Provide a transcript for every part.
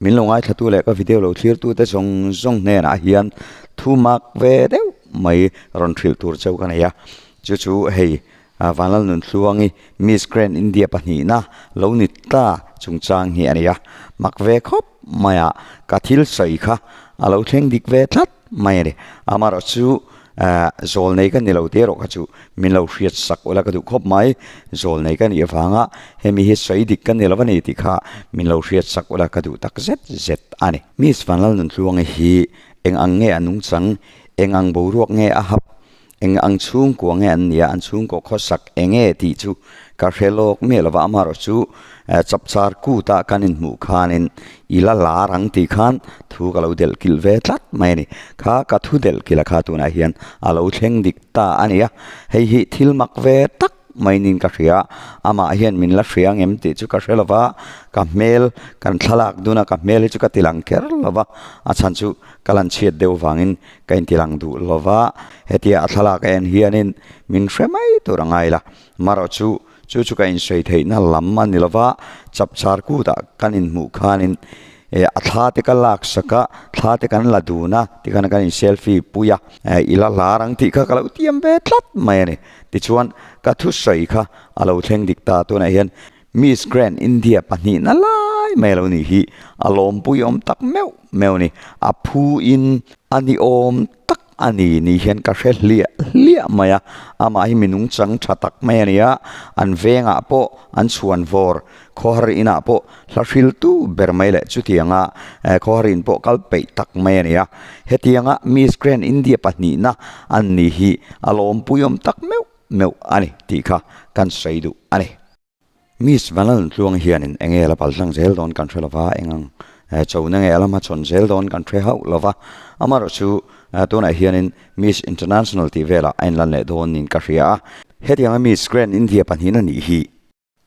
Min lo ngaithlatu leh ka video lo thlirtute zawng zawng hnenah hian thu mak ve deuh mai rawn hrilh tur cheu ka nei a, chu chu hei Vanlal Nunthluangi Miss Grand India pahnihna lo ni ta chungchang hi a ni a, mak ve khawp mai a, ka thil sawi kha a lo thleng dik ve tlat mai a ni. Amaherawh chu zawl nei ka ni lo tih erawh kha chu min lo hriat sak ula ka duh khawp mai. Zawl nei ka nih avanga hemi hi sawi dik ka ni lo a ni tih kha min lo hriat sak ula ka duh tak zet zet a ni. Miss Vanlalnuntluangi hi eng ang nge a nungchang, eng ang boruak nge a hap Eng ang chhungkua nge an nia, an chhungkaw khawsak eng nge tih chu ka hre lawk miah lova, amaherawh chu chapchar kut ah kan inhmuh khanin i la lar ang tih khan thu ka lo delh kilh ve tlat mai a ni. Kha ka thu delh kilh a kha tunah hian a lo thleng dik ta a ni a, hei hi thil mak ve tak mai niin ka hria, amah hian min la hria ang em tih chu ka hre lova, ka hmel kan thlalak dun a, ka hmel hi chu ka ti lang kher lova, a chhan chu ka lan chhiat deuh vangin Ka intilang duh lova, hetia a thlalak en hianin min hre mai tur a ngai la. Marawh chu, chu chu ka insawi theihna lam a ni lova, chapchar kutah kan inhmuh khanin a thla te ka lak sak a, thla te kan la dun a, tikhan kan in selfie pui a, i la hlar ang tih kha ka lo tiam ve tlat mai a ni. Tichuan, ka thusawi kha a lo thleng dik ta tunah hian Miss Grand India pahnihna lai mai lo nih hi a lawmpui awm tak meuh meuh a ni. A phu in a ni awm tak a ni ni hian ka hre hliah hliah mai a. Amah hi minung chang tha tak mai a ni a, an vengah pawh an chhuan vawr khawhar inah pawh hla hriltu ber mai leh chutianga khawhar in pawh kal peih tak mai a ni a. Hetianga Miss Grand India pahnihna an ni hi a lawmpui awm tak meuh meuh a ni tih kha kan sawi duh a ni. Miss Vanlaltluang hianin eng nge la pal tlang zel dawn kan hre lova, eng ang chona nge a la hmachhawn zel dawn kan hre hauh lova. Amaherawh chu tunah hianin Miss International tih velah a inlan leh dawn niin ka hria a. Hetianga Miss Grand India pahnihna nih hi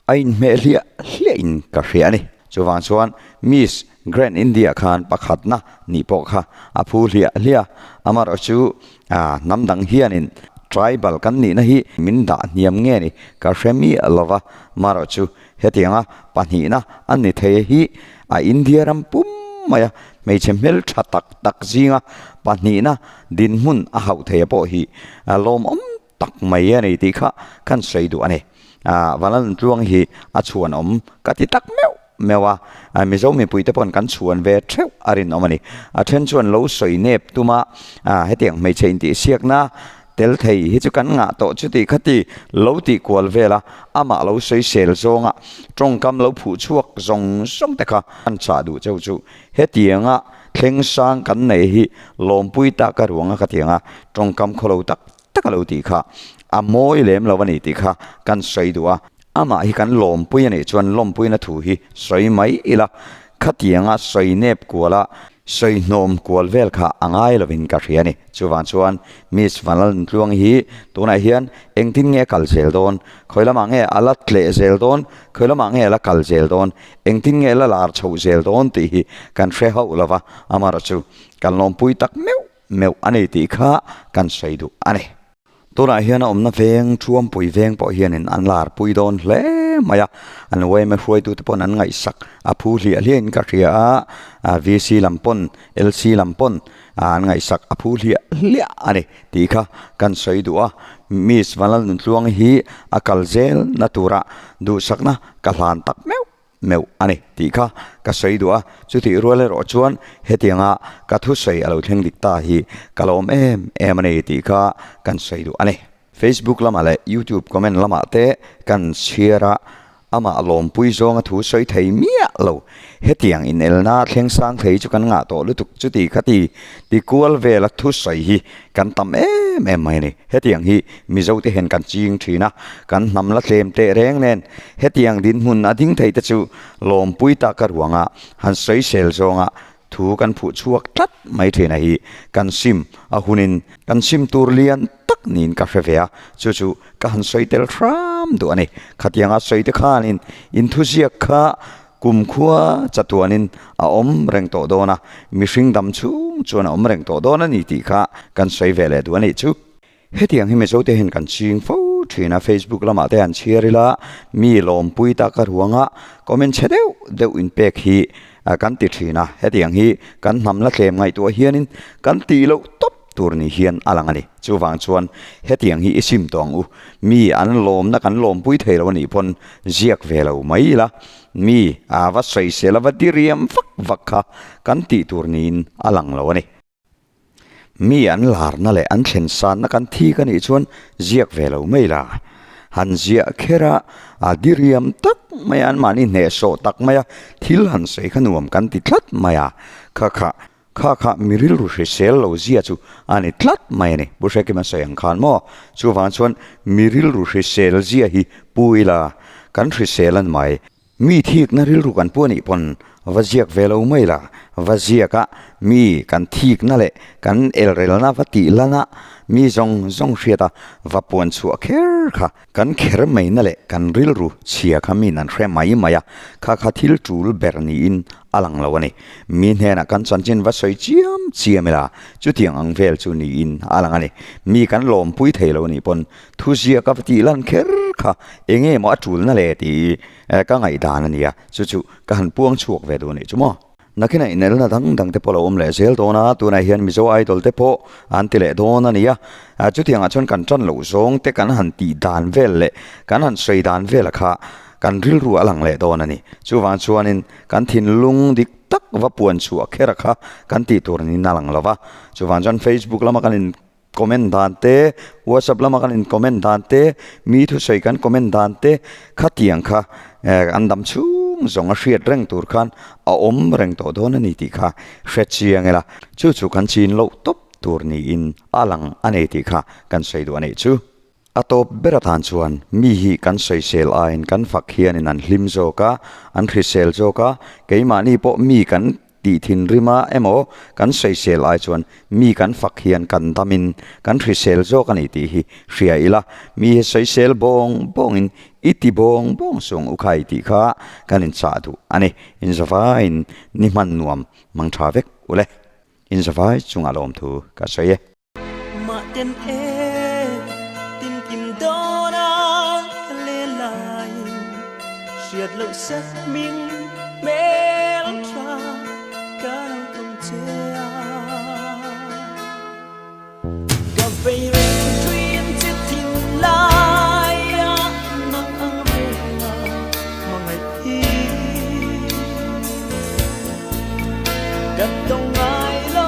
a inhmeh hliah hliahin ka hria a ni. Chuvang chuan Miss Grand India khan pakhatna nih pawh kha a phu hliah hliah a. Amaherawh chu Hnam dang hianin tribal kan nihna hi min dah hniam nge ni ka hre miah lo va, marawh chu hetianga pahnihna an ni thei hi a India ram pum maia hmeichhe hmeltha tak tak zinga pahnihna dinhmun a hauh thei a pawh hi lawmawm tak mai a ni tih kha kan sawi duh a ni. Vanlalntluang hi a chhuanawm ka ti tak meuh meuh a, Mizo mipuite pawhin kan chhuan ve theuh a rinawm a ni. A then chuan lo sawi nep tum a, hetiang hmeichhe intihsiakna tel thei hi chu kan ngah tawh chuti khati lo tih kual vel a, amah lo sawisel zawnga tawngkam lo phuh chhuak zawng zawng te kha an chah duh cheu chu hetianga thleng sang kan nei hi lawmpui tak a ruang a khatianga tawngkam khawlo tak tak a lo tih kha a mawi lem lo a ni tih kha kan sawi duh a, amah hi kan lawmpui a nih chuan lawmpuina thu hi sawi mai ila, khatianga sawi nep kuala sawi hnawm kual vel kha a ngai lovin ka hria a ni. Chuvang chuan Miss Vanlalntluang hi tunah hian engtin nge a kal zel dawn, khawi lamah nge a la tleh zel dawn, khawi lamah nge a la kal zel dawn, engtin nge a la lar chhoh zel dawn tih hi kan hre hauh lova, amaherawhchu kan lawmpui tak meuh meuh a ni tih kha kan sawi duh a ni. Tunah hian a awmna veng Thuampui veng pawh hianin an larpui dawn hle mai a, an yma hruaitute pawn an ngaihsak a phu hliah hliahin ka hria a, VC lam pawn LC lam pawn an ngaihsak a phu hliah hliah a ni tih kha kan sawi duh a. Miss Vanlalnuntluang hi a kal zelna tura duhsakna ka hlan tak meuh meuh a ni tih kha ka sawi duh a, chutih rual erawh chuan hetianga ka thusawi a lo thleng dik ta hi ka lawm em em a ni tih kha kan sawi duh a ni. Facebook lamah leh YouTube comment lamah te kan chhiar a, amah lawmpui zawnga thu sawi thei miah lo. Hetiang inelna thleng sang thei chu kan ngah tawh lutuk chuti kha ti ti kual vela thusawi hi kan tam em em mai a ni. Hetiang hi Mizote hian kan ching thin a, kan hnam la tlem teh reng nen hetiang dinhmun a ding thei te chu lawmpui tak a ruanga han sawisel zawnga thu kan phuh chhuak tlat mai thin a hi kan sim a hunin kan sim tur lian tak niin ka hre ve a, chu chu ka han sawi tel hram duh a ni. Khatianga sawi te khanin inthuziak kha Kumkhua chatuanin a awm reng tawh dawn a, mihring dam chhung chuan a awm reng tawh dawn a ni tih kha kan sawi ve leh duh a nih chu. Hetiang hi Mizote hian kan ching fo thin a, Facebook lamah te han chhiar ila mi lawmpui tak a ruanga comment chhe deuh deuh inpek hi kan ti thin a, hetiang hi kan hnam la tlem ngaihtuah hianin kan tih loh tawp tur ni hian a lang a ni. Chuvang chuan hetiang hi i sim tawh ang u, mi an lawmna kan lawmpui thei lo a nih pawn ziak ve lo mai ila, mi a va sawisel a va diriam vak vak kha kan tih tur niin a lang lo a ni. Mi an larna leh an thlen sanna kan thik a nih chuan ziak ve lo mai la. Han ziah kher a, a diriam tak mai a, anmahni hnehsawh tak mai a, thil han sawi kha nuam kan ti tlat mai a, kha kha kha kha mi rilru hrisel lo zia chu a ni tlat mai a ni. Pu Hrekima sawi ang khan maw? Chuvang chuan mi rilru hrisel zia hi pu ila kan hrisel a ni mai. Mi thikna rilru kan pu anih pawn va ziak ve lo mai la, va ziak a, mi kan thikna leh kan elrelna va tih lana mi zawng zawng hriat a va puan chhuah kher kha kan kher maina leh kan rilru chhia kha min an hre mai mai a, kha kha thil tul ber niin a lang lo a ni. Mi hnenah kan chanchin va sawi chiam chiam ila chutiang ang vel chu niin a lang a ni. Mi kan lawmpui thei lo anih pawn Thuziak a va tih lan kher kha eng nge maw a tulna le tih ka ngaihdan a nia, chu chu ka han puang chhuak ve duh a nih chu maw. Nakinah inelna dang dang te pawh lo awm leh zel dawn a, tunah hian Mizo Idol te pawh an ti leh dawn a nia. Chutiangah chuan kan tan loh zawng te kan han tih dan vel leh kan han sawi dan vela kha kan rilru a lang leh dawn a ni. Chuvang chuanin kan thinlung dik tak va puan chhuah kher a kha kan tih tur niin a lang lo va. Chuvang chuan Facebook lama kan in. Comment dan te, WhatsApp lama kan in comment dan te, mi thusawi kan comment dan te khatiang kha an dam chhung zawng a hriat reng tur khan a awm reng tawh dawn a ni tih kha hre chiang ila, chu chu kan chin loh tawp tur niin a lang a nei tih kha kan sawi duh a nih chu. A tawp ber atan chuan mi hi kan sawisel aiin kan fak hianin an hlim zawk a, an hrisel zawk a, keimahni pawh mi kan tih thinrima emaw kan sawisel ai chuan mi kan fak hian kan damin kan hrisel zawk a ni tih hi hria ila, mi hi sawisel bawng bawngin i ti bawng bawng sung u khai tih kha kan inchah duh a ni. Inzavaiin ni hman nuam mang tha vek u le. Inzavai chungah lawmthu ka sawi e. Mahten e tinkim dawna ka len laiin hriat loh sek min hmel tha ka lo tawng che a. Ka vei reng thin che thin laia nang ang renga hmangaih hi ka tawng ngai lo.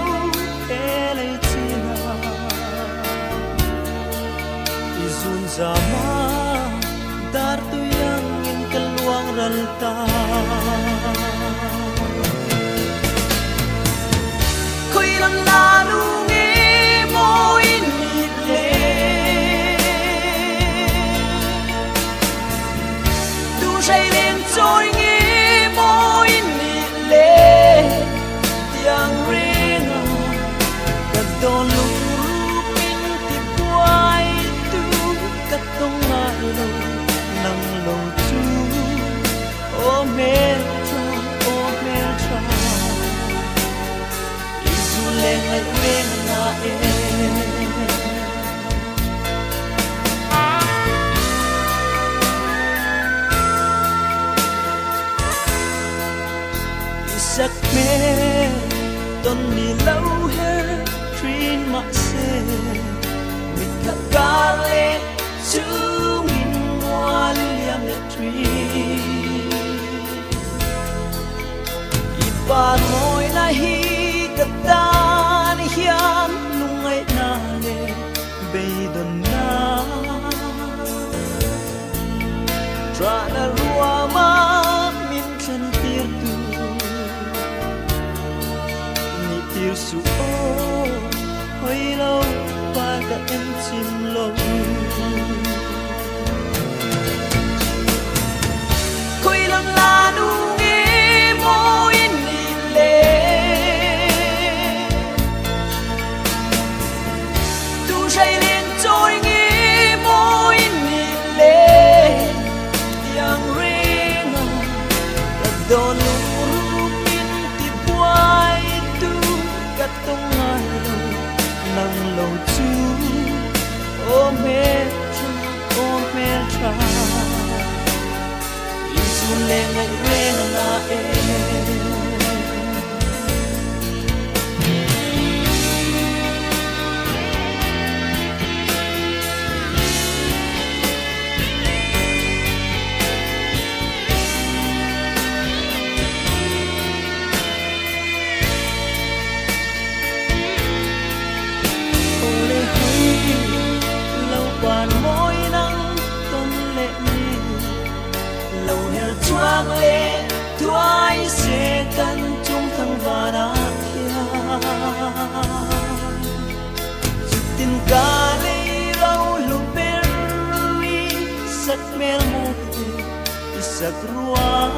sak ruang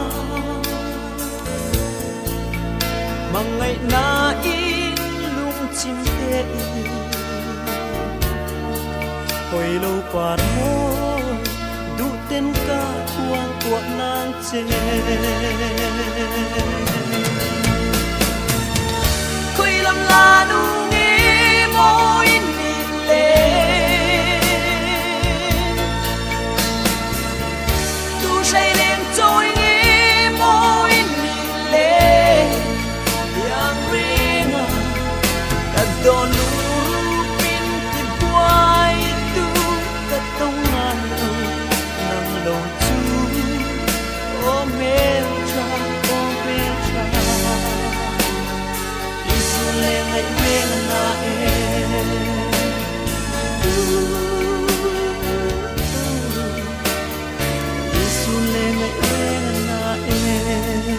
Hmangaihna in lungchim te in Hawi lo par mawi duh ten ka kuang kuah nang che. Khawi lam la nu nge mawi nih le Tu hrai leng chawi nge mawi nih le Tiang renga ka dawn lurupin ti buai tu ka tawng ngai lo nang lo chu aw hmeltha aw hmeltha Isu le ngaih reng a na em Isu le ngaih reng a na em.